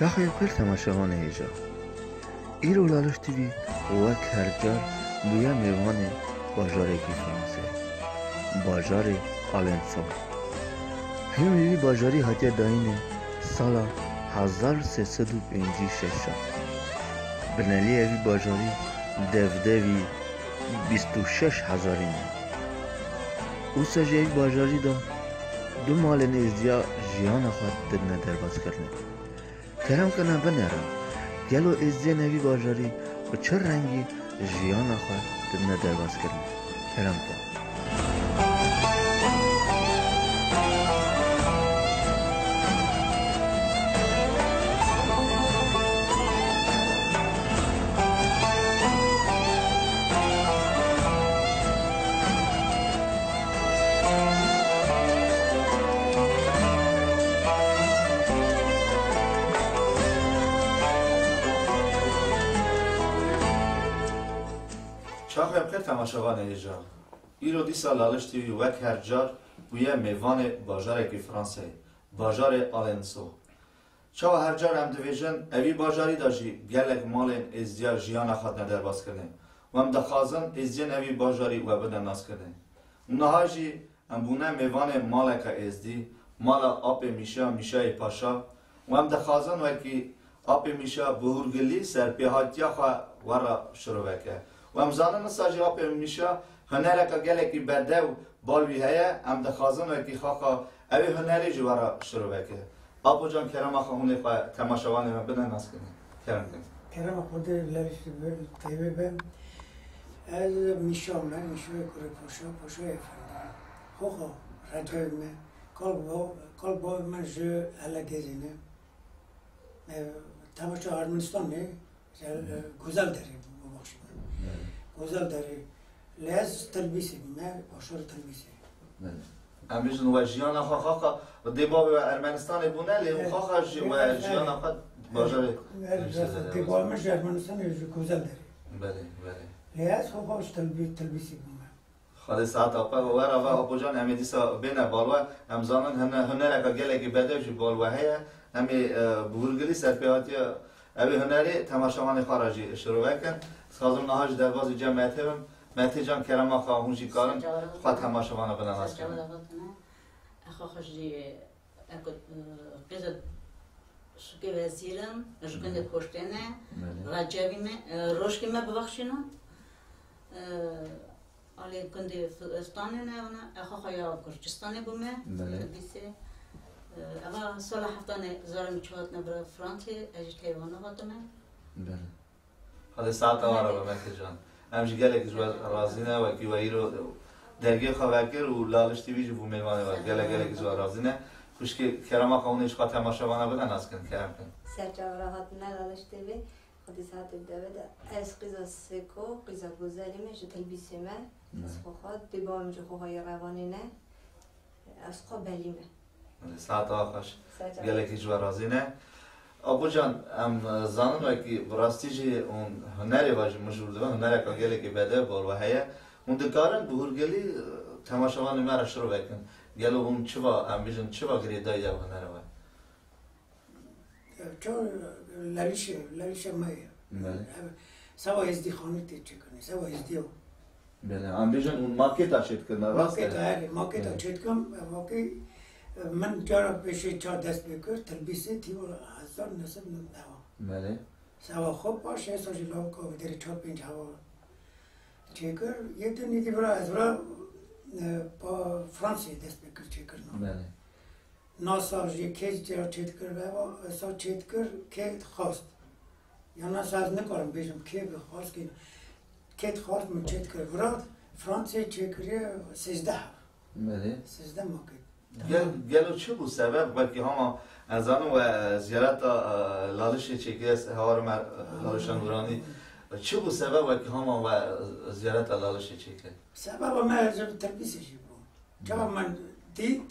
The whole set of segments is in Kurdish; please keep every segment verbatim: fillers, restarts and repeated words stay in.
Çaxê bi xêr temaşevanê hêja. Îro Laliş T V wek her car bûye mêvanê bajarekî Fransayê, bajarê Alençon. Hîmê vî bajarî hatiye dayînê sala hezar sê sed û pêncî şeş. Binelî evî bajarî devdevî bîst û şeş hezarî ne. Ûsa ji evî bajarî de du malên êzdiya jiyana xwe didine derbazkirinê. Kerem ke em binêrin, gelo êzdiyên evî bajarî bi çi rengî jiyana xwe didine derbazkirinê? Kerem ke. Çaxê bi xêr temaşevanê hêja. Îro dîsa Laliş T V wek her car bûye mêvanê bajarekî Fransayê, bajarê Alençon. Çawa her car em dibêjin, evî bajarî de jî gelek malên êzdiya jiyana xwe dine derbazkirinê û em dixwazin êzdiyên evî bajarî we bidin naskirinê. Û niha jî em bûne mêvanê maleke êzdî, mala Apê Mîşa, Mîşayê Paşa, û em dixwazin wekî Apê Mîşa bi hûrgilî serpêhatiya xwe we re şirove ke. Û em zanin wisa jî Apê Mîşa hunereke gelekî bedew bal wî heye, em dixwazin wekî xaxa ew ê hunerê jî we re şirove ke. Apo can, kerema xwe hûn ê xwe temaşevanê me bidin naskirinê. Kerem kin. Kerema Xwedê Laliş T V be. Ez Mîşa me, Mîşayê kurê Paşa, Paşayê Efendi. Xoxa Recebê me, kal ba-, kal bavê me ji Helegezê ne. E, temaşa Ermenistan ne, e, Gozel Derê, bibexşî min. Gozel Derê. Lê ez Tilbîsê bûme, bajarê Tilbîsê. Belê. Em bêjin we jiyana xwe xaxa, dê bavê we Ermenistanê bûne, lê xaxa jî we jiyana xwe bajarê Tilbîsê de. Dê bavê min ji Ermenistanê ji Gozel Derê. Belê, belê. Lê ez xaxa ji Tilbî-, Tilbîsê bûme. Xwedê saeta xwe were ve Apo can, em ê dîsa bêne bal we. Em zanin hine-, hunereke gelekî bedew jî bal we heye. Em ê, e, bi hûrgilî serpêhatiya ew ê hunerê temaşevanê xwe re jî şirove kin. Dixwazim niha jî derbazî cem Metê bim. Metê can, kerema xwe hûn jî karin xwe temaşevana bine nas kirin. Xwe xwe jî, e, qîza Şikê Wezîr im, ji gundê Koştê ne, Recebî me, e, Roşkê me bibexşînin. E, Alê gundê F-, Stanê ne, ona, e, xwe xwe ya Gurcistanê bûme, Belê. Tilbîsê. E, eva sala heftanê zarê min çi hatine bira Fransê, ez jî teywana hatime. Belê. Xwedê saeta we re be Mete can. Em jî gelek ji we razî ne, wekî we îro dergê xwe vekir û Laliş T V jî bû mêvanê we. Gelek gelek ji we razî ne. Xwişkê kerema xwe hûn ê ji xwe temaşevana bide nas kin, kerem kin. Ser çava re hatine Laliş T V. Xwedî saetê bi deve de ez qîza Sêko, qîza Gozelî me, ji Tilbîsê me. Ez xwe xwe dê bavê min jî xwe xwe yê Revanê ne. Ez xwe belî me. Saeta xweş. Saeta Gelekî ji we razî ne. Apo can, em, e, zanin wekî bi rastî jî hûn hunerê ve jî mijûl dibin, hunereka gelekî bedew bal we heye. Hûn dikarin bi hûrgilî, e, temaşevanê me re şirove kin. Gelo hûn çiva, em bêjin, çiva girêdayî ev hunere we? Ço Lelişe, Lelişe me ye. Belê. Ev, seba Êzdîxanî tê çêkirinê, seba Êzdî yo. Belê, em bêjin hûn maketa çêdikirine, rast e? Maketa, erê, maketa Belê. çêdikim, ev vakî, e, min cara pêşê ça dest pê kir, Tilbîsê tî hezar neh sed newid û neh. Belê. Seba xwe paşê êsa jî lawika wî derê çar pênc hewa çêkir. Yê din êdî vira ez vira, e, pa Fransayê dest pê kir çêkirina. Belê. Nasa jî kê cara çêdikir veva, esa çêdikir kê dixwast. Ya nasa ez nikarim bêjim kê bi xwast kê, kê dixwast min çêdikir. Virat Fransayê çêkiriye sêzdeh. Belê. Sêzdeh maket. Gel, gelo çi bû sebeb? Wekî hema ez zanim we, e, ziyareta, e, Lalişê çêkiriye, se-, hewar me, e, Lalişa Nûranî. Çi bû sebeb wekî hema we, e, ziyareta Lalişê çêkir? Sebeba me ji Tilbîsê jî bû. Çawa min dît,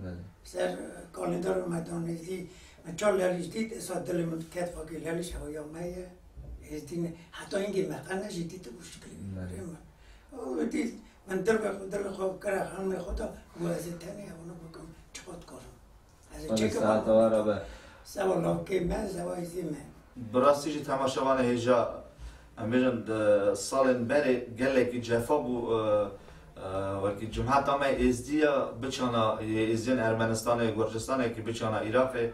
Belê. ser, e, kalendara me danê dî, min çar Lelîş dît, esa dilê min ket fakê Lelîş hewa ya me ye. Ez dî ne, heta hingê me qene jî dît û şiklî Belê. Rê min. Û dît, min dil ve xwe, dil ve xwe kire xanimê xwe da, û ez ê tenê hewna bikim, çiqa dikarim. Ez ê Belê, çêkim saeta hewna. Wara be. Sewa lavkê me, sewa êzî me. Bi rastî jî temaşevanê hêja, em bêjin, di salên berê gelekî cefa bû, e, e, wekî cumheta me êzdî ya biçana, yê êzdiyên Ermenistanê, Gurcistanê kî biçana Iraqê,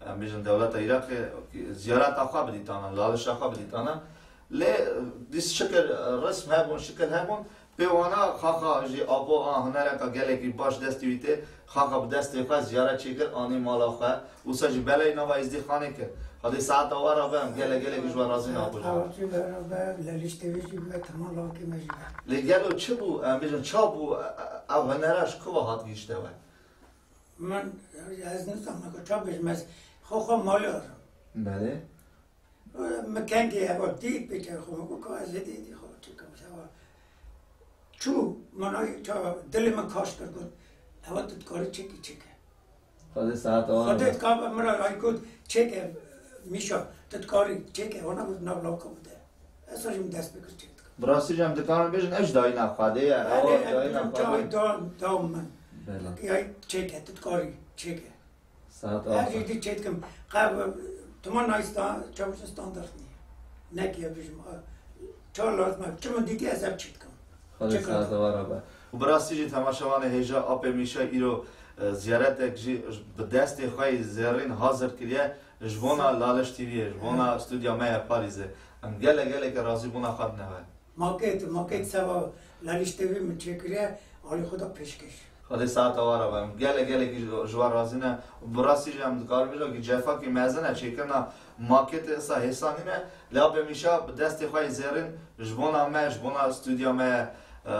em bêjin dewleta Iraqê, ziyareta xwe bidîtana, lalişa xwe bidîtana. Lê, e, dîs şikir, e, rism hebûn, şikil hebûn, Pê wana xaxa jî apo a hunereka gelekî baş destî wî tê, xaxa bi destê xwe ziyaret çêkir, anî mala xwe. Wisa jî belê nava êzdîxanê kir. Xwedê saeta we re be, em gele gelekî ji we razî ne apo can. Saeta we jî be, Lelîş T V jî be, temam lavkê me jî be. Lê gelo çi bû, em bêjin ça bû, e, e, ev hunera ji ku ve hat gihişte we? Min, ez nizanim ku ça bêjim, ez xwe xwe malê re. Belê. Min kengê eva dît pêçer xwe, min got ka ez hêdî hêdî xwe çêkim, eva çû, min ay ça dilê min kaş kir, got eva tu dikarî çêkî çêke. Xwedê saeta wan Xwedê re. Dikar min re ay got çêke, Mîşa tu dikarî çêke, wana got nav lawka bide. Ez jî min dest pê kir çêk dikim. Bi rastî jî em dikarin bêjin ev jî dayîna Xwedê ye, ewa dayîna Xwedê. Çay da, da min. Belê. Ay çêke, tu dikarî çêke. Saet Her axa. Jî dî çêdikim. Qev, tuma nayî sta-, çawişin standart nîye. Nekî ez bijim, a, çar lazim e. Çi min dîtî ez ev çêdikim. Xwedê Çi saet kadar? Ewara be. Û bi rastî jî temaşevanê hêja Apê Mîşa îro, e, ziyaretek jî bi destê xwe yê zêrîn hazir kiriye ji bona Laliş T V'yê, ji bona stûdya me ya Parîzê. Em gelek gelekî razîbûna xwe dine we. Makêt, makêt seva Laliş T V min çêkiriye, alî xwe da pêşkêş. Xwedê saeta we re be. Em gelek gelekî ji, ji we razî ne. Bi rastî jî em dikarin bêjin wekî cefakî mezin e çêkirina makêtê, esa hêsan nîne. Lê Apê Mîşa bi destê xwe yê zêrîn ji bona me, ji bona stûdya me, e, e,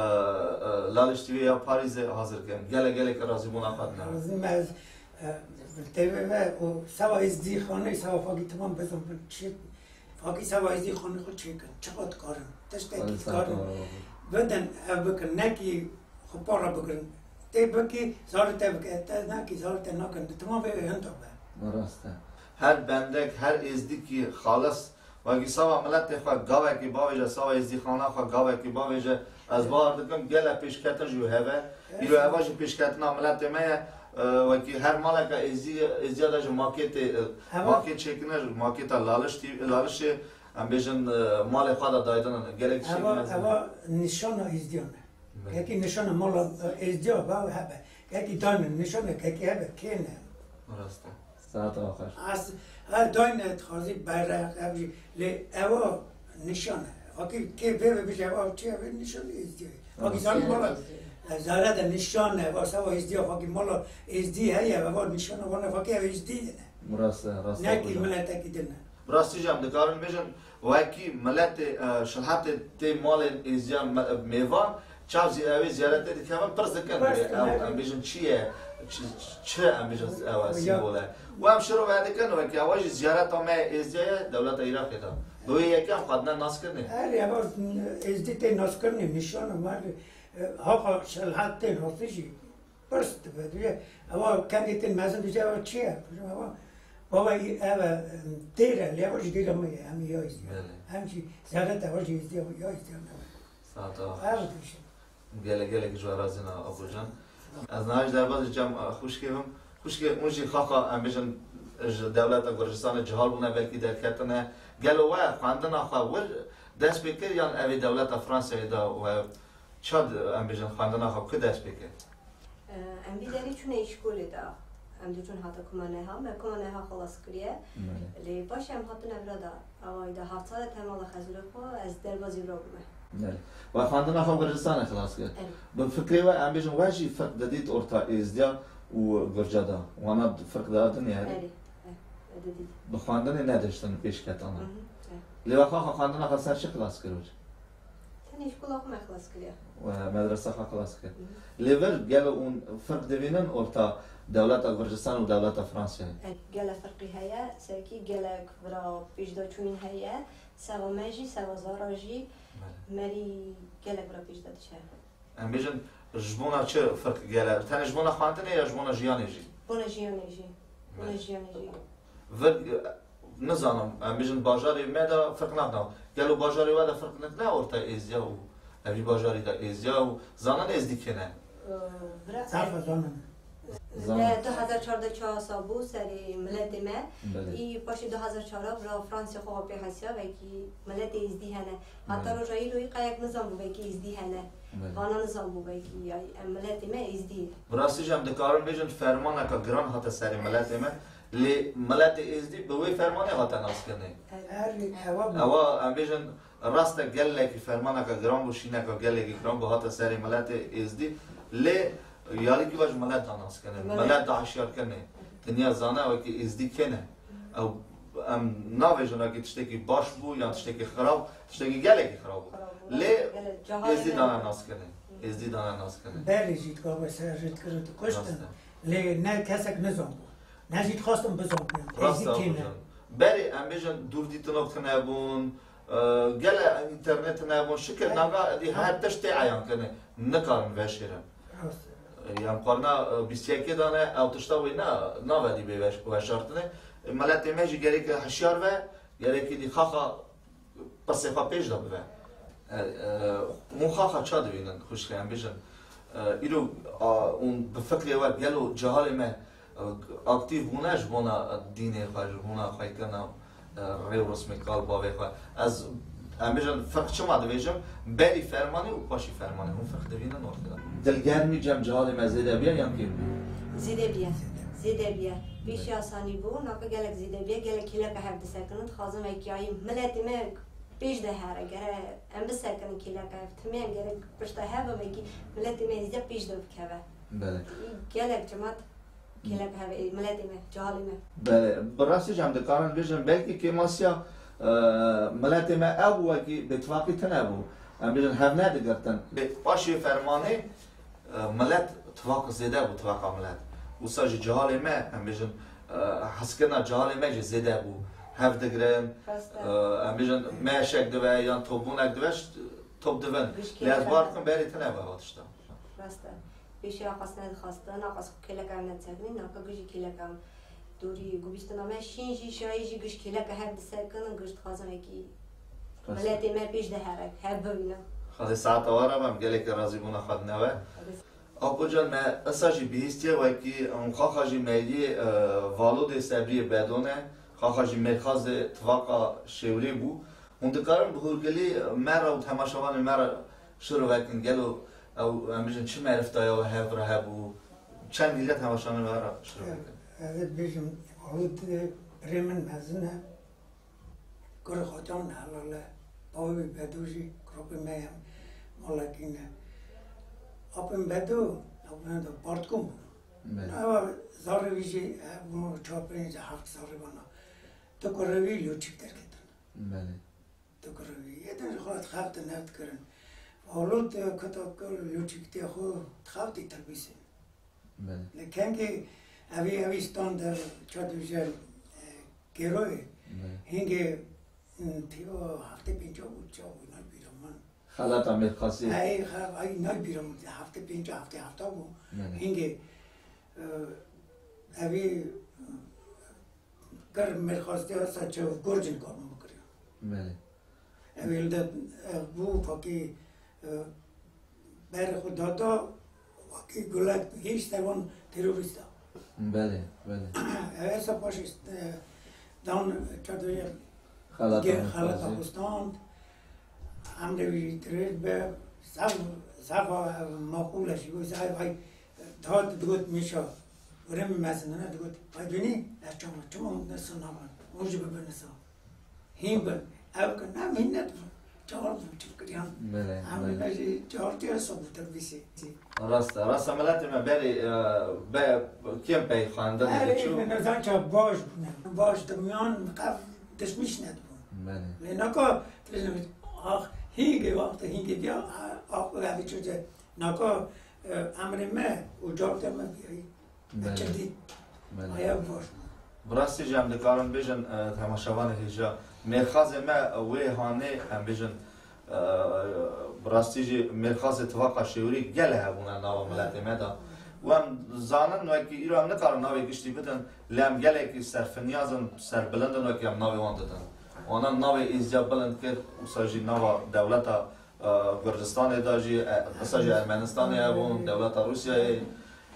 Laliş T V ya Parîzê hazir kirin. Gelek gelekî razîbûna xwe dine. Razî me ez, e, T V ve û seva êzdîxanê, seva fakî timam bezan bin çi Fakî seva êzdîxanê xwe çêkin. Çiqa dikarin. Tiştekî Xwedê dikarin. Saeta we re be. Bidin ev bikin. Nekî xwe para bigirin. Tê bikî, zarê te bike. Te nekî, zarê te nakin. Di timam vê hin de be. Rast e. Her bendek, her êzdîkî xalis, wekî seva miletê xwe gavekî bavêje, seva êzdîxana xwe gavekî bavêje, ez bawer dikim gele pêşketin ji wî heve. Îro eva jî pêşketina miletê me ye. E, wekî her maleka êzdî-, êzdiya de jî makêtê, e, Eva makêt çêkine, makêta Laliş tî-, Lalişê, em bêjin, e, malê xwe de daydinan. Gelek tiştekî mezin e. Eva nîşana êzdiyan e. Belê. Kekî nîşana mala, e, êzdiya be hebe. Kekî dayne nîşana kekî hebe kêne. Rast e. Saet axir. Ez, ez dayne dixwazî berreq, ev jî, lê ewa nîşan e. Fakî kê vê ve bije, ewa çi ye, vê nîşan êzdî ye. Fakî zanî mala, e, zare de nîşan e, va seva êzdî ye, fakî mala êzdî heye, va nîşan e, vana fakî ev êzdî ye. Rast e, rast e. Nekî miletekî din e. Bi rastî jî em dikarin bêjin, wekî miletê, e, Şilhetê tê malên êzdiyan me-, mêvan, çav zî ew ê ziyaretê dikevin, pirs dikin, Pirs ew, dikin. Em bêjin çi ye, çi, çi em bêjin ew e, Ya. Sîmbol e. Û em şirove dikin, wekî ewa jî ziyareta me êzdiya ye dewleta Iraqê de. Bi wê yekê em xwe dine naskirinê. Erê, ewa êzdî tê naskirinê, nîşana me, e, haqa Şilhet tê nasî jî. Pirs dibe, dibêje, ewa kengê tên mezin dibêje, ewa çi ye? Dibêjim, ewa baba, ev e, em, dêr e, lê ewa jî dêra me ye, em ya êzdiyan. Belê. Em jî zerret ewa jî êzdiya, ya êzdiyan ne. Saeta Ew dibêjin. Gelek gelek ji we razî ne, Apocan. Ez niha jî derbazî cem, e, xwişkê bim. Xwişkê, hûn jî xaxa, em bêjin, ji dewleta Gurcistanê cihal bûne, belkî derketine. Gelo we xwendina xwe wir dest pê kir yan ev ê dewleta Fransayê de we Çad, em bêjin, xwendina xwe ku dest pê kir? Em vî derî çûne îşkolê de. Em diçûn hata kuma neha, me kuma neha xilas kiriye. Belê. Lê paşê em hatine vira de. Awayî de heft sal e, temala xezûrê xwe ez derbazî vira bûme. Belê. We xwendina xwe Gurcistanê xilas kir. Erê. Bi fikrê we, em bêjin, we jî firq didît orta êzdiya û gurca de. Wana firq didin ya? Erê. Erê. Didît. Bi xwendinê nediştin pêşketana. Mhm, erê. Lê we xaxa xwendina xwe ser çi xilas kir wir? Tenê îşkola xwe me xilas kiriye. We medresa xwe xilas kir. Mhm. Lê vir gelo hûn firq divînin orta dewleta Gurcistan û dewleta Fransayê? E, gele firqî heye, serekî gelek vira pêşdaçûyîn heye, seva me jî, seva zara jî, Belê. Merî gelek vira pêşda diçe. Em bêjin, ji bona çi firq gele? Tenê ji bona xwendinê ya ji bona jiyanê jî? Bona jiyanê jî. Bona Belê. Jiyanê jî. Vir, nizanim, em bêjin bajarê me de firq nakine. Gelo bajarê we de firq nikine orta êzdiya û evî bajarî de êzdiya û zanin êzdî kê ne? Ee, bira- Zafa zanin. Zana. Li du hezar çardeh çawa sa bû serê miletê me. Belê. Î paşê du hezar çardeh ra Fransê xwe pê hesiya, wekî miletê Êzdî hene. Heta Belê. roja îro î qayek nizan bû wekî Êzdî hene. Belê. Vana nizan bû wekî ya em miletê me Êzdî ye. Bi rastî jî em dikarin bêjin fermaneke giran hate serê miletê me. Lê miletê Êzdî bi wê fermanê hate naskirinê. Evet. Her ewa bû. Ewa em bêjin Rast e, gelekî fermaneke giran bû, şîneke gelekî giran bû, hate serê miletê Êzdî. Lê yarîkî ve ji milet da nas kene, Milet. milet da hişyar kene. Dinya zane wekî Êzdî kê ne. Ew, em navêjin wekî tiştekî baş bû yan tiştekî xirab, tiştekî gelekî xirab bû. Xirab bû. Lê Gelek, cehalê Êzdî ne. dane nas kene. Êzdî dane nas kene. Berê jî dikeve ser jî dikir dikuştin. Rast e. Lê ne kesek nizan bû. Ne jî dixwastin bizan bû. Rast Êzdî e kê ne. hocam. Berê em bêjin dûr dîtinok tune bûn, e, gele înternet tune bûn. Şikir Her- nava dî her tişt tê eyan kirine. Nikarin veşêrin. Rast. E, em qarna, e, bîst yekê dane ew tişta wê ne, nave dî bê veş-, veşartine. E, miletê me jî gerek hişyar ve, gerekî dî xaxa pirsê xwe pêş de bive. E, e, hûn xaxa ça divînin, xwişkê em bêjin. E, îro, a, hûn bi fikrê we gelo cehalê me, e, aktîf bûne ji bona dînê xwe, ji bona xwekirina, e, rê û rismê kal bavê xwe. Ez, em bêjin, firq çima dibêjim? Berî fermanê û paşî fermanê. Hûn firq divînin ortê de. Dilgermî cem cehalê me zêde bûye yan kêm bûye? Zêde bûye. Zêde bûye. Pêşiya sanî bû, naka gelek zêde bûye, gelek kêleka hev disekinin. Dixwazim wekî yayî miletê me pêş de here, gere em bisekinin kêleka hev. Timê em gerek pişta hev in, wekî miletê me hêzî pêş de bikeve. Belê. Gelek cimat kêleka hev ê, miletê me, cehalê me. Belê. Bi rastî jî em dikarin bêjin, belkî kêmasiya, e, miletê me ew bû, wekî bêtifaqî tune bû. Em bêjin hev nedigirtin. Lê paşê fermanê, e, milet tifaq zêde bû, tifaqa milet. Wisa jî cehalê me, em bêjin, e, hezkirina cehalê me jî zêde bû. Hev digirin, Rast e. e, em bêjin meşek dive yan topbûnek dive, ş-, top divin. Giş Lê ez kêleka bar dikim berê tune be hatişta. Rast e. Pêşiya qas nedixwastin, naqas xwe kêleka em nedisekinin, naka giş jî kêleka em dorî gubîstina me şîn jî, şayî jî giş kêleka hev disekinin, giş dixwazin wekî Rast. miletê me pêş de here, hev bibînin. Xwedê saeta we re be, em gelekî razîbûna xwe dine we. Apo can, me esa jî bihîstiye wekî, em xaxa jî meyiliyê, e, Valodê Sebriyê Bedo ne, xaxa jî mêrxazê tifaqa Şêwrê bû. Hûn dikarin bi hûrgilî me re û temaşevanê me re şirovekin, gelo ew, em bijin, çi merifta ya we hev re hebû? Çend gîlya temaşevanê me re şirovekin. Ez ê bêjim, Valod, e, birê min mezin e. Kurê Xocan helal e. Bavê Bedo jî kurokê me ye, malekî ne. Apên Bedo, apên de Bartkom bû. Belê. Ewa zarê wî jî, e, bûn çar pênc heft zarê vana. Tu kurê wî lûçik derketin. Belê. Tu kurê wî. Yê din ji xwe dixeftin, hev dikirin. Valod, e, kuta kir lûçik tê xwe dixeftî terbîsê. Belê. Li kengê evî, evî standard çar dibêje, e, kêroyê. Belê. Hingê, m, tîyo heftê pênca bû, çawa bû, nabîra min. Xelata mêrxasî. Ey, xe-, ay, nabîra min, heftê pênca, heftê hefta bû. Belê. Hingê, e, evî, m, kir mêrxasî sa çev gurcin kar min bikiriya. Belê. Ew ê li de, ev bû, fakî, e, berê xwe dada, fakî gulek hêşt ser wan terorîsta. Belê, belê. Ev esa paşê, e, dan çadoyê Xelata ge-, Xelata Xwezî. Xwestan, emrê wî dirêj be, zaf, zaf, e, maqûl e jî, zaf, vay, daha digot Mîşa, were min mezin, ne digot, vay, bînî, ez çawa, çima hûn nisa navan, hûn jî bibin nisa. Hîn bin. Ew ki ne mînet bin. Çar bin çi kiriyan. Belê, Em belê. ne jî çar tiya sabû terbîsê. Rast e, rast e, miletê me berê, e, be, kêm pey xwendin Her diçû. Ê nezan çawa baş bûne. Baş dimiyan qev dişmiş nedibûn. Belê. Lê naka, tijin, ah, hîngê wextê hîngê diya, ah, ah, ev çocuğu. Naka, e, emrê me, û çar tiya me biyayî. Belê. Çi dî? Belê. Aya baş bû. Bi rastî jî em dikarin bêjin, e, temaşevanê hêja, mêrxazê me wê hanê, em bêjin, e, bi rastî jî mêrxazê tifaqa Şêwirî gelek hebûne nava miletê me de. Û em zanin wekî îro em nikarin navê giştî bidin, lê em gelekî serfinyaz in, serbilind in wekî em navê wan didin. Wana navê Êzidiya bilind kir, wisa jî nava dewleta e, Gurcistanê de jî, e, qisa jî Ermenistanê hebûn, dewleta Rûsyayê,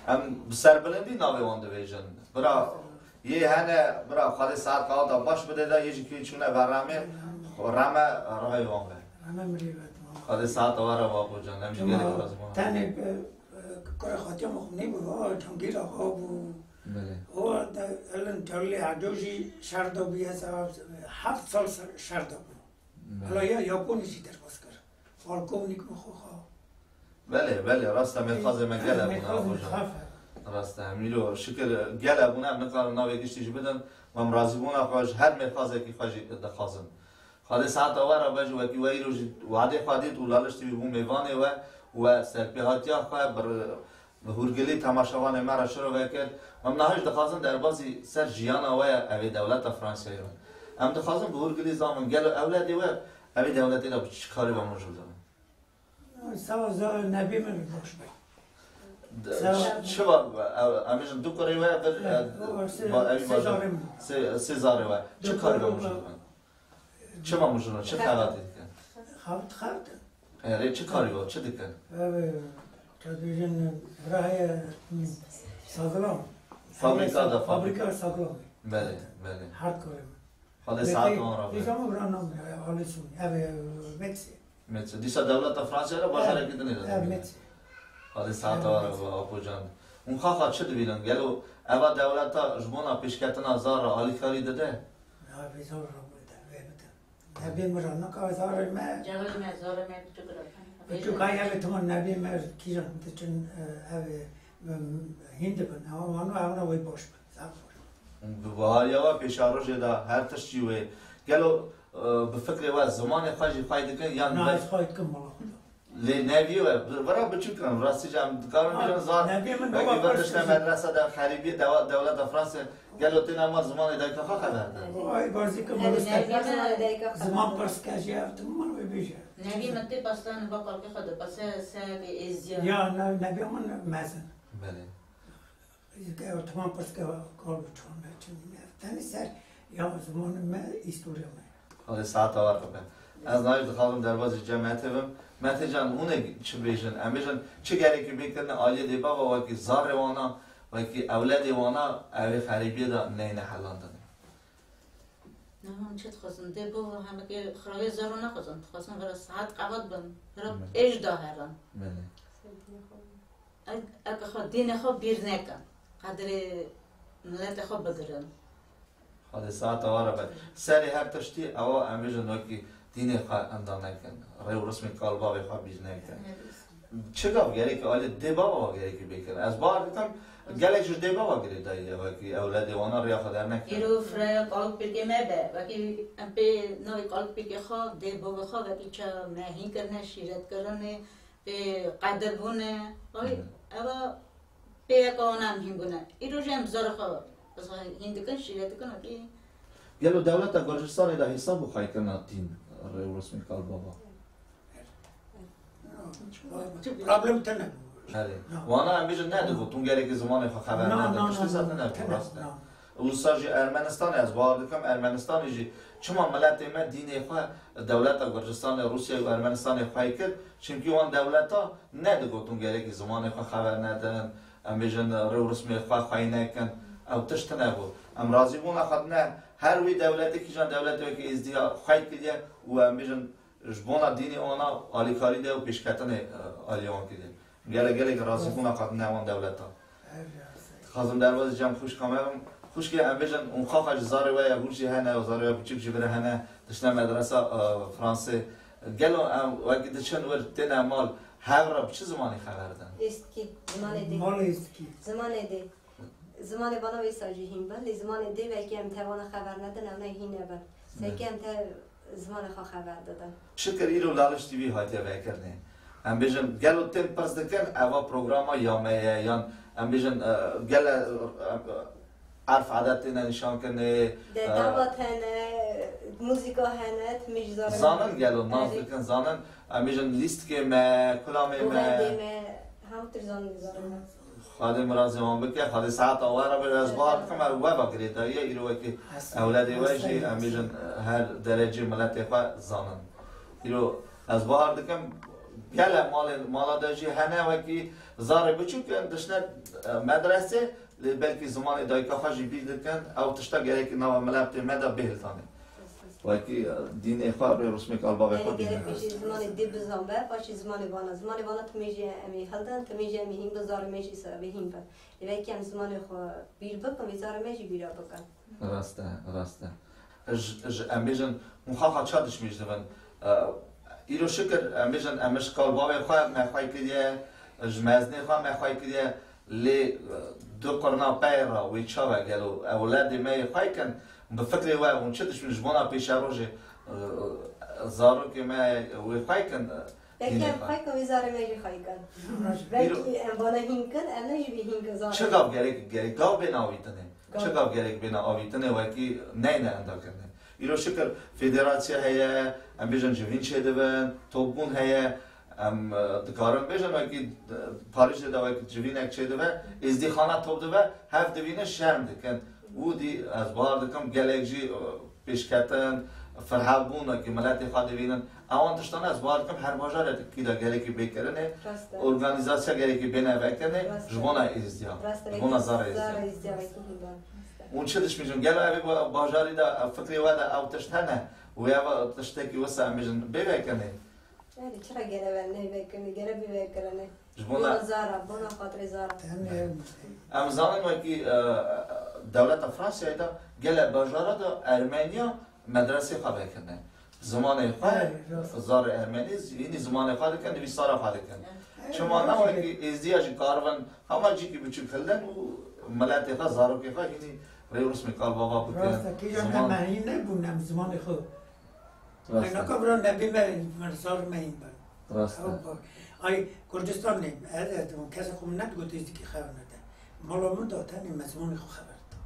Em bi serbilindî navê wan dibêjin. Bira, yê hene, bira, Xwedê saet qewata baş bide de, yê jî kê çûne beremê, reme rehê wan be. Reme mirî be, tamam. Xwedê saeta we re be, Apo can. Em jî gelek razî bûn. Tenê, e, e, kurê Xatiya Muxumnî bû, o Cangîr Axa bû. Belê. O de, Elin Tewlê Edo jî şer de bû, ez heft sal şer, şer de bû. Belê. Hala ya Yaponî jî derbas kir. Polkovnik min xwe xwe. Belê, belê, rast e, mêrxazê me gele bûne, Apo can. Rast e, em îro şikir gele bûne, em nikarin navê giştî jî bidin. Em razîbûna xwe ji her mêrxazekî xwe jî dixwazin. Xwedê saeta we re be jî, wekî we îro jî wadê xwe dît û Laliş T V bû mêvanê we û we serpêhatiya xwe bi Bi hûrgilî temaşevanê me re şirove kir. Em niha jî dixwazin derbazî ser jiyana we ye, ev ê dewleta Fransayê ye. Em dixwazin bi hûrgilî zanin, gelo ewledê we ev ê dewletê de bi çi karî ve mijûl dibin? Sağ ol, zor nebî min baş be. De, Sağ ol. Ç-, çi va, ev, em bêjin du kurê we, bir, Evet, e, o sê, ba, ev sê ba, zarê min. Sê, sê zarê we. Çi Du karî ve kurê mijûl we. dibin? Çima mijûl dibin? Çi xebatê dikin? Xebat, xebat. Erê, çi karî va, çi dikin? Ev, te dibêjin, vira heye, saglam. Fabrîka da, fabrîka. Fabrîka saglam. Belê, belê. Her karê min. Xwedê saet wan re be. Dîsa min vira nam, e, Alê Sûnî, ev, e, Metsê. Metsê. Dîsa dewleta Fransayê re bajarekî dinê de. Ev, Metsê. Xwedê saet wan re be, Apo can. Hûn xaxa çi dibînin? Gelo eva dewleta ji bona pêşketina zar re alîkarî dide? Ya, vê zor re bide, vê bide. Nebê min re nika zarê me. Cewê me, zarê me biçûk re. Biçûk hay ev ê timan nebê me kîjan diçin, e, ev ê, e, hîn dibin. Ew, wan û ew ne wê baş bin. Zaf baş. Bi bahariya we pêşerojê de her tişt jî wê. Gelo, e, bi fikrê we zimanê xwe jî xwey dikin yan Na, be- ez xwey dikim mala xwe de. Lê nevî we, vira biçûk in, rastî jî em dikarin bêjin zar, Nevî min wekî baba vir dişte pirsî. Medrese de xerîbiyê dewa-, dewleta Fransê, gelo têne ma zimanê dayika xwe xeber de? Ay, bazî ke Nevî mamoste. Zimanê dayika xwe Ziman xeber de. Pirs ke jî ev tişt min wê bêje. Nevî min tê pastanê ba kalkê xwe de, pase se vê êziya. Ya, ne-, nevî min mezin. Belê. Ew tamam pirs ke kal û çan me çin ne. Tenê ser ya zimanê me, îstoriya me. Xwedê saeta we re be. Ez niha jî dixwazim derbazî cem Mete bim. Mete can, hûn ê çi bêjin? Em bêjin, çi gerekî bê kirin aliyê dêbava wekî zarê wana, wekî ewledê wana, ew ê xerîbiyê de neyne helandin? Niha em çi dixwazin? Dê bo hemekê xirabê zaro naxwazin. Dixwazin vira saet qewat bin. Vira Belê. Êj daherin. Belê. Eg-, eke xwe dînê xwe bîr nekin. Qedrê miletê xwe bigirin. Xwedê saeta we re be. Serê her tiştî ewa em bêjin wekî dînê xwe enda nekin. Rê û rismê kal bavê xwe bîr nekin. Çi gav gerekî alê dê bava we gerekî bêkin? Ez bawer dikim gelek ji dê bava girêdayî ye wekî ewledê wana riya xwe dernekin. Îro firaya kalk pêkê me be. Wekî em pê navê kalk pêkê xwe, dê bavê xwe wekî ça me hîn kirine, şîret kirine, pê qedir bûne. Ay, Hı. Eva pê yeka wana em hîn bûne. Îro jî em zara xwe, zara hîn dikin, şîret dikin, wekî. Gelo dewleta Gurcistanê de hesab û xaykirina dîn rê û rismê kal bava? Problem tune. Erê. Wana em bêjin nedigot, hûn gerekî zimanê xwe xeber Na, nedin. na, Tiştê na, zaten na, ev tune, rast e. na. Wisa jî Ermenistanê, ez bawer dikim, Ermenistanê jî çima miletê me dînê xwe dewleta Gurcistanê, Rûsya û Ermenistanê xwey kir? Çimkî wan dewleta nedigot hûn gerekî zimanê xwe xeber nedin, em bêjin rê û rismê xwe xwey nekin. Ew tişt tune bû. Em razîbûna xwe dine her wî dewletê, kîjan dewletê wekî Êzdiya xwey kiriye û em bêjin ji bona dînê wana alîkarî de û pêşketinê, e, aliyê wan kiriye. Gelek, gelek razîbûna xwe dine wan dewleta. Dixwazim derbazî cem xwişka me bim. Xwişkê em bêjin, û xaxa ji zarê we ye, hûr jî hene, û zarê we biçûk jî vire hene, dişne medresa, e, Fransê. Gelo em wekî diçin wir têne mal, hev re bi çi zimanî xeber din? Êzkî, zimanê dê. Mal êzkî. Zimanê dê. Zimanê vana wê sa jî hîn bin, lê zimanê dê wekî em tevana xeber nedin, ew ne hîn e bin. Sekî em te zimanê xwe xeber didin. Şikir îro Laliş T V hatiye vekirinê. Em bêjin, gelo tên pirs dikin, eva programa ya me ye, yan em bêjin, e, gele, e, erf adet têne nîşan kirinê, e, Dedavat hene, muzîka hene, timî ji zarê Zanin gelo nas Erê. dikin, zanin, em bêjin lîstikê me, kulamê me. Rûbendê me, hemû tişt zanin ji zarê me. Xwedê mirazê wan bike, Xwedê saeta we re bide. Ez bawer dikim, ev we ve girêdayî ye, îro wekî ewledê we jî, em bêjin, her derecê miletê xwe zanin. Îro ez bawer dikim, Gele malê, mala de jî hene wekî zarê biçûk in, dişne, e, medresê, lê belkî zimanê dayika xwe jî bîr dikin, ew tişta gerekî nava miletê me de bihildanê. Wekî, e, dînê xwe, rê rûsmê kal bavê xwe Yanî gerek bîne. Jî zimanê dî bizan be, paşî zimanê vana. Zimanê vana timê jî em ê hildin, timê jî em ê hîn bin, zarê me jî îsa em ê hîn bin. Lê belkî em zimanê xwe bîr bikin, vê zarê me jî bîra bikin. Rast e, rast e. Ji, ji, em bêjin, hûn xaxa ça dişmîş dibin. E, îro şikir, em bêjin, em ji kal bavê xwe me xwey kiriye, ji mezinê xwe me xwey kiriye, lê, e, du qirna pey re wê çawe gelo ewledê me yê xwey kin, bi fikrê we hûn çi dişmîn ji bona pêşerojê, e, zarokê me wê xwey kin, e, Belkî dînê em xwe. Xwey kin, wê zarê me jî xwey kin. Belkî em vana hîn kin, em ne jî bê hîn kin zarê. Çi gav gerek, gerek gav bên avîtinê? Çi gav gerek bêne avîtinê wekî neyne endakirine. Îro şikir federasya heye, em bêjin civîn çêdibin, topbûn heye, em, e, dikarin bêjin wekî, e, Parîsê de wekî civînek çêdibe, êzdîxana top dibe, hev divînin şerm dikin. Û dî ez bawer dikim gelek jî, e, pêşketin, firhevbûn wekî miletê xwe divînin. Ewan tiştan ez bawer dikim her bajarekî de gerekî bê kirinê, Rast e. Organîzasya gerekî bêne vekirinê, Rast e. Ji bona êzdiya, Rast e, ji bona wekî zara êzdiya. Zara êzdiya wekî hîn be. Rast e. Hûn çi dişmîjin? Gelo evê ba-, bajarî de, fikrê we de ew tişt hene? Wê ev tiştekî wisa em bêjin bê vekirinê? Erê, çira gere ve neyvekirinê, gere bê vekirinê. Ji bona Bona zara, bona xatirê zara. Em, em, Em zanin wekî, e, dewleta Fransayê de gelek bajara de Ermeniya medresê xwe vekirine. Zimanê xwe, Erê, rast. Zarê Ermenî, hînî zimanê xwe dikin, nivîsara xwe dikin. Erê, Çima ne rast. Wekî êzdiya jî karibin, hema cîkî biçûk hildin û miletê xwe, zarokê xwe hînî rê û rismê kal bava bikin. Rast e, kîjan Ziman- em hîn nebûn, em zimanê xwe Rast e. Ay, naka bira nebî me, me sar me hîn bin. Rast e. Ew bak. Ay, Kurdistanê, ez, ez dibim, kesê xwe min nedigot êzdîkî xeber nede. Mala min da tenê me zimanê xwe xeber da.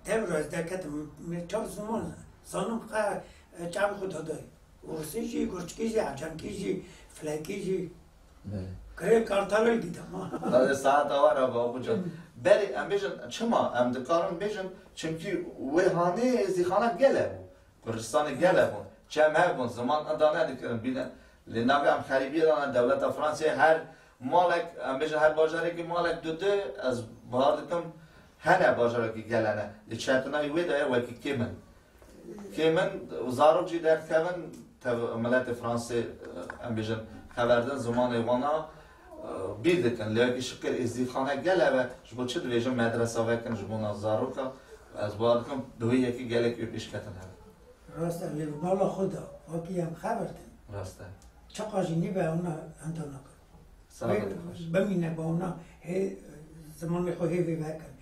Dev ra ez derketim, me çar ziman zanim qe, e, çavê xwe da dayê. Ûrsî jî, gurçikî jî, ecemkî jî, filekî jî. Belê. Kirê kartalê dî dema. Hadi saet awa ra ba, Apo can. Hı. Berê, em bêjin, çima em dikarin bêjin, çimkî wê hanê êzdîxana gele bû. Kurdistanê gele bûn. Çem hev bûn. Ziman enda nedikirin bîne. Lê navê em xerîbiyê dane dewleta Fransayê her malek, em bêjin her bajarekî malek du du, ez bahar dikim hene bajarekî gel hene. Lê çetinayî wê de ye wekî kê min. Kê min û zarok jî derdikevin tev miletê Fransê, em bêjin xeverdin zimanê wana, e, bîr dikin. Lê wekî şikir êzdîxane gel heve, ji bo çi dibêjin medresa vekin ji bona zaroka, ez bahar dikim bi wê yekê gelek wê pêşketin hebe. Rast e, lê bi mala xwe de, wekî em xeber din. Rast e. Çiqa jî nîbe ewna henda nakin. Sağ Wê ol. Bimîne bi ewna hê zimanê xwe hê vê vekin.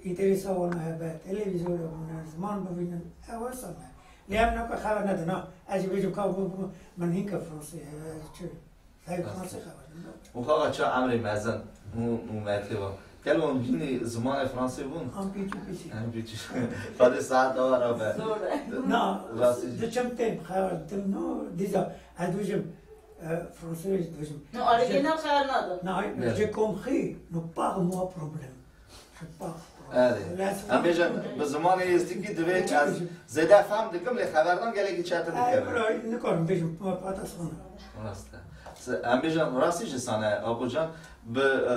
Înteresa wana hebe, televîzyona wana, ziman bivînin, ew wesa me. Lê em naka xeber nedin, ha. Ez jî bêjim ka bu, bu, min hînke Fransê, e, çi? Hey, Fransê xeber din. Û xaxa ça emrê mezin û, û metê wa. Gelo hînî zimanê Fransê bûn? Em pîçû pîçî. Em pîçû. Fadê saet awa ra be. Zor e. Na, Rastî. Diçim têm xeber dim no, dîza ez dibêjim, e, Fransê dibêjim. No, arê Ne. Gêna xeber nada. Na, Ne. J'ai compris, no pas moi problème. Je pas problème. Erê. Lazim. Em bêjin, bi zimanê êzdîkî divê ez zêde fehm dikim, lê xeberdan gelekî çetin Ay, dikeve. Bira, nikarim bêjim, pata sana. Rast e. Se-, em bêjin rastî jî sane, Apo can, bi, e,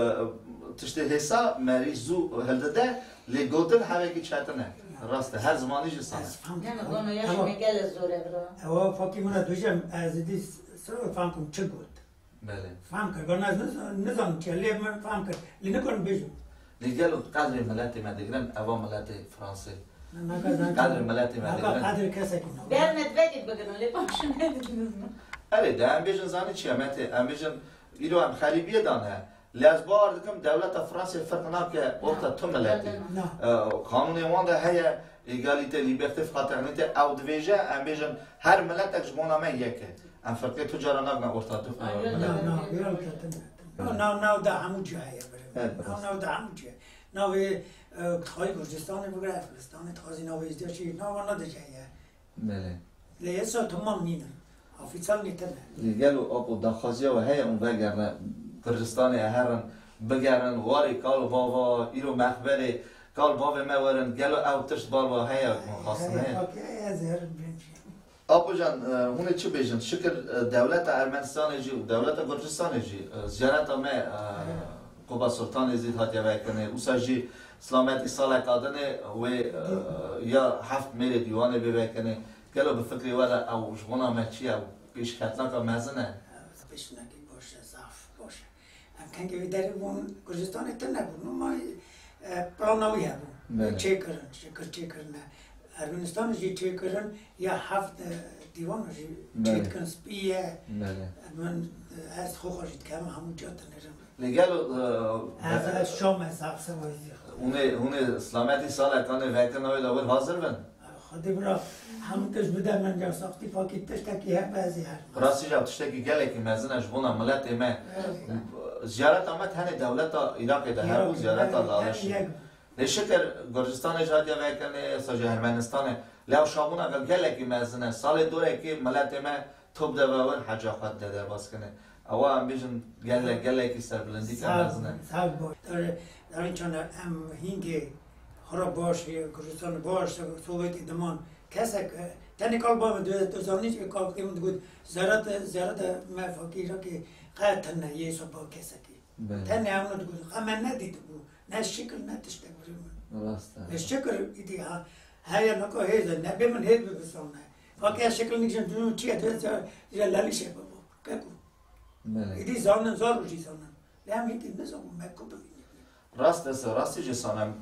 tiştê hêsa merî zû hildide, lê gotin hevekî çetin e. Rast e, her zimanî jî sane. Ez fam Ne, ne, dikim. Gona yaş Ama me gele zor e bira. Ewa fakî min e dujim, ez dî s-, s-, fam kim çi got. Belê. Fam kir, gona ez niz-, nizanim çi, lê min fam kir. Lê nikarim bêjim. Lê gelo qedrê miletê me digirin, eva miletê Fransê. Naka zan Qedrê miletê me naka digirin. Qedrê kesekî naka. Ber me vekî bigirin, lê paşê nedigirin. Erê, de em bêjin zanî çi ye, Mete? Em bêjin, îro em xerîbiyê dane. Lê ez bawer dikim, dewleta Fransê ferq nake orta tu miletî. Na. E, qanûnê wan de heye, égalité, liberté, fraternité, ew dibêje, em bêjin, her miletek ji bona me yek e. Em ferqê tu cara nabine orta tu, e, Ay, milet. Na, na, vêya ketin. Na, na, na, da hemû cihê ye, Evet, Nav, rast. Nav da hemû cihê. Navê, e, Xalî Gurcistanê bigire, Efganistanê, taxazî navê Êzdiya çi, nava ne de heye. Belê. Lê êsa temam nîne. Ofîsal nîtine. Lê gelo Apo daxwaziya we heye hûn vegerine Gurcistanê herin, bigerin, warê kal bava, îro mexberê kal bavê me werin, gelo ew tişt bal we heye, hûn xwestin Heye, heye? Fakî, heye, ez herim bên jî. Apocan, e, hûn ê çi bêjin? Şikir, e, dewleta Ermenistanê jî û dewleta Gurcistanê jî, e, ziyareta me, e, Quba Sultanê zî hatiye vekirinê. Wisa jî silametî saleka din e wê, e, ya heft mêrê dîwanê bê vekirinê. Gelo bi fikrê we re ew ji bona me çi ye? Ew pêşketineka mezin e. Pêşketinekî baş e, zaf baş e. Em kengê wê derê bûn, Gurcistanê tune bûn, ama, e, plana wî hebû. Belê. Çêkirin, şikir çêkirine. Ermenistan jî çêkirin, ya heft, e, dîwan jî Belê. Çêdikin, spî ye. Belê. Min, e, ez xwe xwe jî dikem, hemû ciya dinêrim. Lê gelo, e, Ez, ez Şam, ez zaf sewayî. Hûn ê, hûn ê silametî salekan ê vekirin, ew ê de wir hazir bin? Xwedê bira, hemû tişt bide min, ya saxtî pakî tiştekî hebe ez ê herim. Rastî jî ev tiştekî gelekî mezin e ji bona miletê me. Evet. Ziyareta me tenê dewleta Iraqê de hebû, Iraqê, ziyareta evet, Lalişê. Tenê yek. Lê şikir Gurcistanê jî hatiye vekirinê, sa jî Ermenistanê. Lê ew şabûna gel gelekî mezin e. Salê dorekê miletê me top de ve wir heca xwe dide derbas kirinê. Ewa em bêjin gelek, gelekî serbilindî ke mezin e. Sağ ol. Dar-, darên çanda em hîngê xwe re baş, Gurcistanê baş, Sovyetê diman kesek, e, tenê kal bavê dê, tu zanî, e, kal min digot, ziyarete, ziyarete me fakî Iraqê qet tune yê soba kesekî. Belê. Tenê hemû digot, qe me nedîtibû, ne şikil, ne tiştek birê min. Rast e. Ne şikil îdî ha, heye nika hêz e, nebê min hêz bibe sane. Fakî ez şikil nikişim, tu çi ye, tu ya, ya Lalişê bibo, keko. Belê. Îdî zanin, zor û jî zanin. Lê em hînkî nizanbû me ku bivînin. Rast e, rastî jî sanem,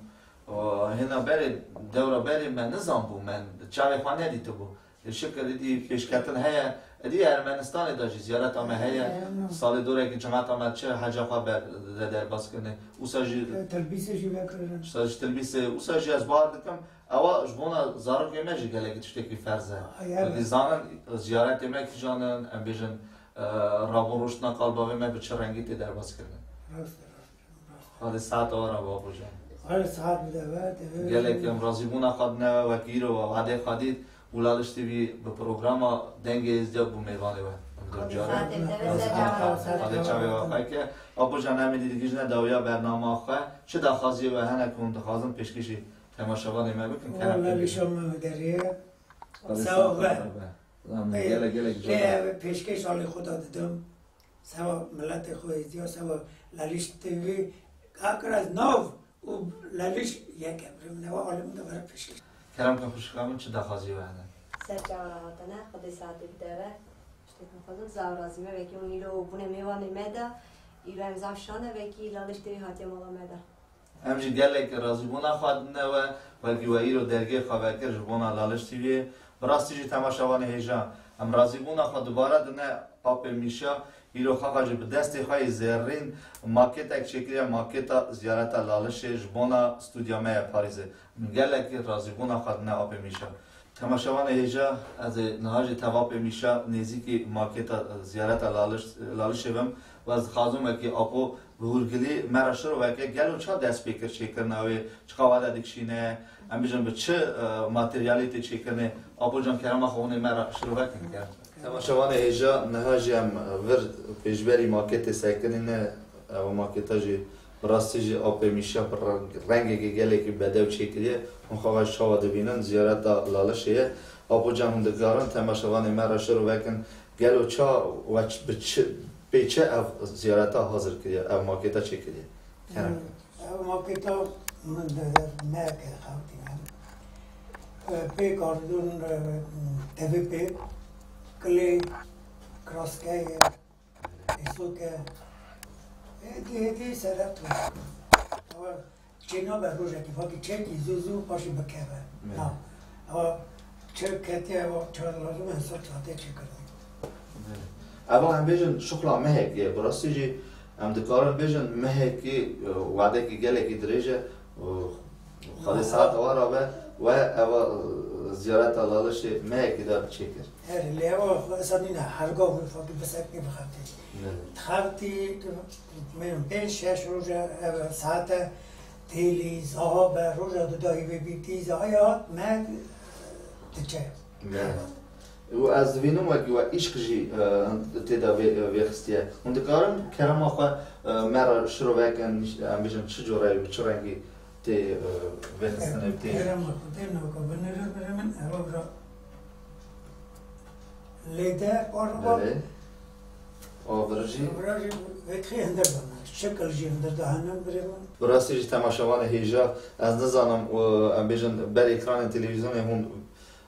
o, hêna berê, dewra berê me nizanbû, me çavê xwe nedîtibû. Lê şikir îdî pêşketin heye, îdî Ermenistanê de jî ziyareta me heye. Heye, no. Salê dorekî cemata me çi heca xwe ber de derbas kirine. Wisa jî Tilbîsê jî vekirin. Wisa jî Tilbîsê, wisa jî ez bawer dikim, ewa ji bona zarokê me jî gelekî tiştekî ferz e. Ay, evet. Wekî zanin ziyaretê me kîjan in, em bêjin, e, rabûn rûştina kalbavê me bi çi rengî tê derbas kirine. Rast e, rast e, rast e. Xwedê saeta we re be, Apo can. Xwedê saet bide we, divê Gelek em razîbûna xwe dine we, wekî îro we wadê xwe dît û Laliş T V bi programa Dengê Êzdiya bû mêvanê we. Xwedê saetê bide we, ser çava. Xwedê çavê we xwe ke. Apo can, em ê dî digihîjine dawiya bernama xwe. Çi daxwaziyê we hene ku hûn dixwazin pêşkêşî temaşevanê me bikin? Kerem Wala bikin. Lişa me derê. Xwedê saeta we re be. Amin. Gelek, gelek lê jor e. Ev pêşkêş alî xwe da didim. Sewa miletê xwe êziya, sewa Laliş T V, akir ez nav û Laliş yek e. Birê min ewa alê min de were pêşkêş. Kerem ke xwişka min, çi daxwazî we hene? Ser çawa re hatine, Xwedê saetê bide we. Tiştek nixwazim, zaf razî me, wekî hûn îro bûne mêvanê me de, îro em zaf şan e, wekî Laliş T V hatiye mala me de. Em jî gelek razîbûna xwe didine we, wekî we îro dergehê xwe vekir ji bona Laliş T V'yê. Bi rastî jî temaşevanê hêja, em razîbûna xwe dubare dine Apê Mîşa, îro xaxa jî bi destê xwe yê zêrrîn makêtek çêkiriye, makêta ziyareta Lalişê ji bona stûdya me ya Parîzê. Em gelekî razîbûna xwe dine Apê Mîşa. Temaşevanê hêja, ez ê niha jî tev Apê Mîşa nêzîkî makêta, e, ziyareta Laliş-, Lalişê bim û ez dixwazim wekî Apo bi hûrgilî me re şiroveke gelo ça dest pê kir çêkirina wê, çiqa wade dikişîne, em bijin bi çi, e, materyalî tê çêkirinê. Apo can, kerema xwe hûn ê me re şirovekin, kerem. Temaşevanê hêja, niha jî em vir pêşberî maketê sekinîne, ew maketa jî Bi rastî jî Apê Mîşa bi reng-, rengekî gelekî bedew çêkiriye. Hûn xwe xwe çawa dibînin, ziyareta Lalişê ye. Apo can, hûn dikarin temaşevanê me re şirovekin, gelo ça we ç-, bi çi, pê çi ev ziyareta hazir kiriye, ev maketa çêkiriye? Kerem. Ev maketa min de me ke xewtîne. Pê kardon, tevê pê, kilê, kiraskeyê, Êsoke, êdî, êdî sere tu. Ewa çênabe rojekî, fakî çekî zû zû paşî bikeve. Evet. Na. Ewa çek ketiye, ewa çar lazim e, ser çatê çêkirin. Evet. Ewa em bêjin şuxla mehekê, bi rastî jî em dikarin bêjin mehekî, e, wadekî gelekî dirêj e, e, Xwedê saeta we re be, we eva, e, ziyareta Lalişê mehekî de çêkir. Erê, lê ewa xwe esa nîne, her gav wê fakî biseknî bixebitî. Ne. Dixebitî, tu, tu, meyun pênc şeş roje, ev saete têlî, zaha be, roja du dahî vê bîtî, zahaya hat, me diçe. Ne. Û ez dibînim wekî we îşq jî, e, tê de vê, vêxistiye. Hûn dikarin kerema xwe, e, me re şirovekin, em bêjin çi cure, bi çi rengî tê, e, vêxistinê, tê? Kerema xwe tê navka binêre, binêre min, ewa bira. Lê de parva Belê. O vir jî. Vira jî vekxî hindir dana. Şekil jî hindir dahinin birê min. Bi rastî jî temaşevanê hêja, ez nizanim, û, em bêjin, ber ekranên televîzyonê hûn,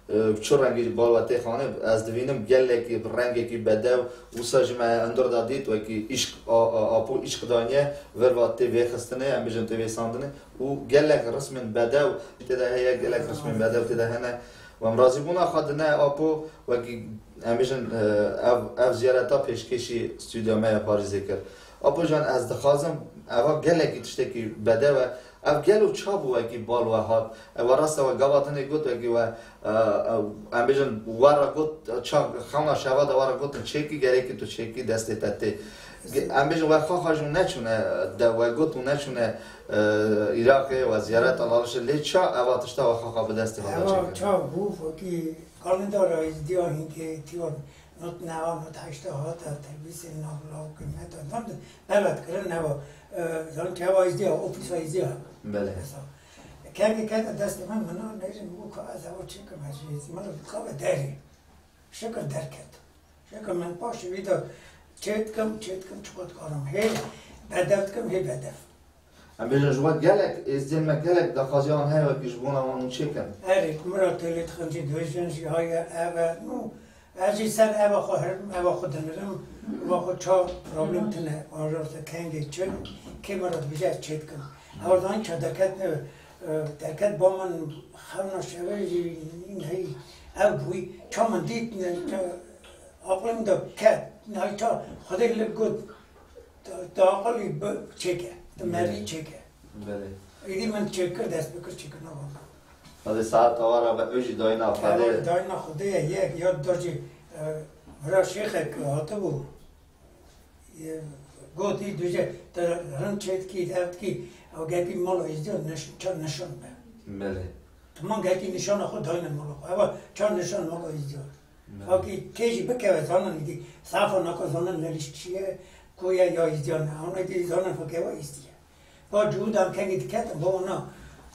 e, bi çi rengî bal we tê xanê, ez divînim gelekî bi rengekî bedew, wisa jî me hundir da dît, wekî îşq, a, a, apo îşq daniye, ver va tê vêxistinê, em bêjin tê vêsandinê, û gelek rismên bedew tê de heye, gelek rismên bedew tê de hene. Û em razîbûna xwe dine apo, wekî em bêjin, e, ev, ev ziyareta pêşkêşî stûdya me ya Parîzê kir. Apo can, ez dixwazim, eva gelekî tiştekî bedew e. Ev gelo ça bû wekî bal we hat? Ew rast e, we gava dinê got wekî we, e, e, em bêjin, we re got, ça xewna şeva de we re gotin çêkî, gerekî tu çêkî destê te tê. Ge-, em bêjin, we xaxa jî neçûne, de we got û neçûne, e, Iraqê, we ziyareta Lalişê, lê ça eva tişta we xaxa bi destê xwe de Eva çêkir? Ça bû, wekî kalendara Êzdiya hînkê tîya not neha, not heşta hate, telvîzê nav lawkê me de dan, belet kirin neva, e, zan çava Êzdiya, ofîsa Êzdiya. Belê. Mesela, kengê kete destê min, min nêrin bû ka ez eva çêkim, ez jî Êzdiya, min dixabe derê. Şikir derket. Şikir min paşê vî de çêdikim, çêdikim, çiqat karim. Hê bedev dikim, hê bedev. Em bêjin ji we gelek, êzdiyên me gelek daxwaziya wan heye wekî ji bona wan hûn çêkin. Erê, min re têlê dixin jî, dibêjin jî, haye, ev e, nû, ez jî ser eva xwe herim, eva xwe dinirim, eva xwe ça problem tine, ararsa kengê çi, kê min re dibêje ez çêdikim. Ew zanî ça derket, e, e, derket ba min xewna şevê jî ney, ev bûyî, ça min dît, ne, ça, aqlim de ket, ney ça, Xwedê li got, Tu, tu aqilî bi çêke, tu merî çêke. Belê. Êdî min çêkir, dest bi kir çêkirina wan. Xwedê saeta wa re be, ew jî dayîna Xwedê ye. Dayîna Xwedê ye, yek, ya da jî, e, vira şêxek hatibû, e, gotî duje, tu hin çêdikî, ev dikî, ew gelkî mala Êzdiya niş-, ça nişan be. Belê. Tu man gelkî nişana xwe dayîne mala xwe. Eva ça nişan mala Êzdiya. Belê. Xakî kê jî bikeve zanin, îdî safa naka zanin Lelîş çi ye, ku ye ya Êzdiyan e. Hûn êdî zanin xakê we Êzdî ye. Va cihûda em kengî diketin, va wana,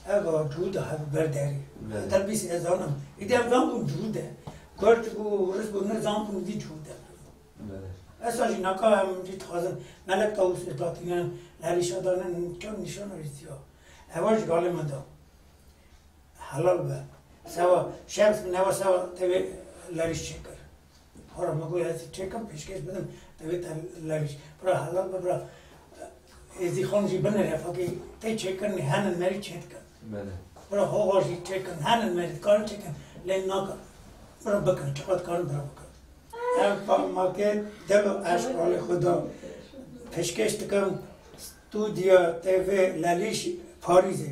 ev va cihûda hev ber derî. Belê. Terbîsî ez zanim. Îdî em zan bûn cihûd e. Kurd bû, Rus bû, ne zan bûn, îdî cihûd e. Belê. Esa jî naka em jî dixwazin Melek Tawûsê datînin, Lelîşa danin, çend nîşana Êzdiya. Eva ji galê me da. Helal be. Sewa, şems min eva sewa tevê Leriş çêkir. Hora min got ez çêkim pêşkêş bidim tevê te Leriş. Bira helal be, bira. Êzî xan jî binêre, fakî tê çêkirinê henin merî çêdikin. Belê. Bira howa jî çêkin, henin merî dikarin çêkin, lê nakin. Bira bikin, çiqat karin bira bikin. Ev pa-, makê delo eşq alê xwe da pêşkêş dikim stûdya T V Leriş Parîzê.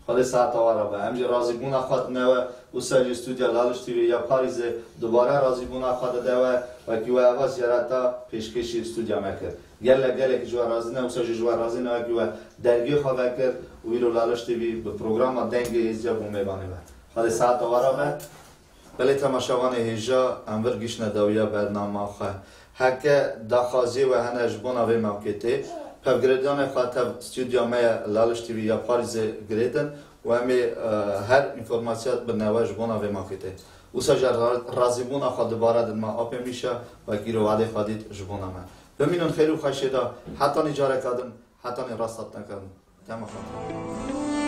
Xwedê saeta we re be. Em jî razîbûna xwe dine we, wisa jî stûdya Laliş T V ya Parîzê dubare razîbûna xwe dide we, wekî we eva ziyareta pêşkêşî stûdya me kir. Gelek gelekî ji we razî ne, wisa jî ji we razî ne, wekî we dergê xwe vekir û îro Laliş T V bi programa Dengê Êzdiya bû mêvanê we. Xwedê saeta we re be. Belê temaşevanê hêja, em vir giştine dawiya bernama xwe. Heke daxwaziyê we hene ji bona vê mewqê tê, pevgirêdanê xwe tev stûdya me ya Laliş T V ya Parîzê girêdin û em ê, e, her înformasiya bidine we ji bona vê mewqê tê. Wisa jî ra-, razîbûna xwe dubare didime apê Mîşa, wekî îro wadê xwe dît ji bona me. Bimînin xêr û xweşê de, hetanî careka din, hetanî rasta tine kevin. Dema xwe.